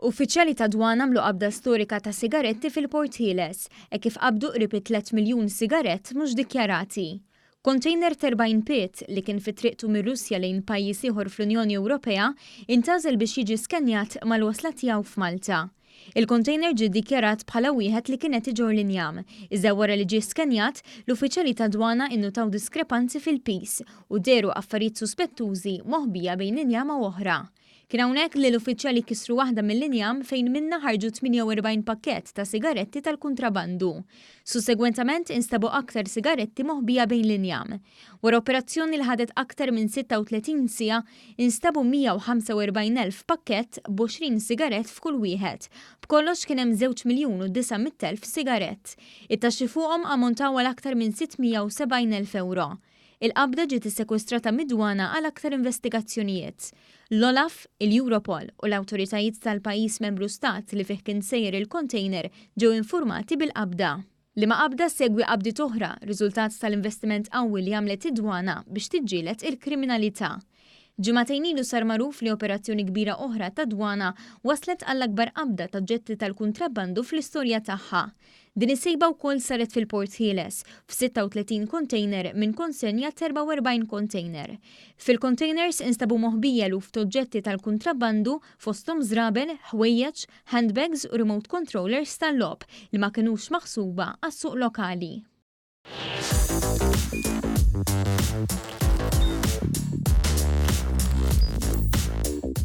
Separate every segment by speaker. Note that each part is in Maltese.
Speaker 1: Uffiċjali tad-Dwana għamlu qabda storika ta' sigaretti fil-Port Ħieles, hekk kif qabdu qrib it-3 miljun sigarett mhux dikjarati. Kontejner t'40 pied, li kien fi triqtu mir-Russja lejn pajjiż ieħor fl-Unjoni Ewropea, intgħażel biex jiġi skenjat mal-wasla tiegħu f'Malta. Il-kontejner ġie ddikjarat bħala wieħed li kien qed iġorr l-injam, iżda wara li ġie skenjat, l-uffiċjali tad-dwana innutaw diskrepanzi fil-piż u dehru affarijiet suspettużi moħbija bejn injama u oħra. Kien hawnhekk li l-uffiċjali kisru waħda mill-injam fejn minnha ħarġu 48 pakkett ta' sigaretti tal-kuntrabandu. Sussegwentament instabu aktar sigaretti moħbija bejn l-injam. Wara operazzjoni li ħadet aktar minn 36 siegħa, instabu 145,000 pakkett b'20 sigarett f'kull wieħed. B'kollox kien hemm żewġ miljun u 900,000 sigarett. It-taxxi fuqhom ammontaw għal aktar minn 670,000 ewro. Il-qabda ġiet issekwestrata mid-dwana għal aktar investigazzjonijiet. L-OLAF, il-Europol u l-awtoritajiet tal-pajjiż membru stat li fih kien sejjer il-kontejner ġew infurmati bil-qabda. Liema qabda ssegwi qabdiet oħra, riżultat tal-investiment qawwi li għamlet id-dwana biex tiġġieled il-kriminalità. Ġimagħtejn ilu sar magħruf li operazzjoni kbira oħra tad-dwana wasslet għall-akbar qabda ta' ġetti tal-kuntrabbandu fl-istorja tagħha. Din is-sejba wkoll saret fil-Port Ħieles, f'36 kontejner minn konsenja t'44 kontejner. Fil-kontejners instabu moħbija eluf t'oġġetti tal-kuntrabbandu fosthom żraben, ħwejjeġ, handbags u remote controllers tal-logħob li ma kinux maħsuba għas-suq lokali.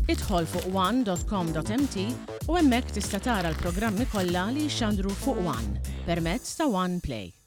Speaker 2: Idħol fuq one.com.mt u hemmhekk tista' tara l-programmi kollha li jixxandru fuq One permezz ta' One Play.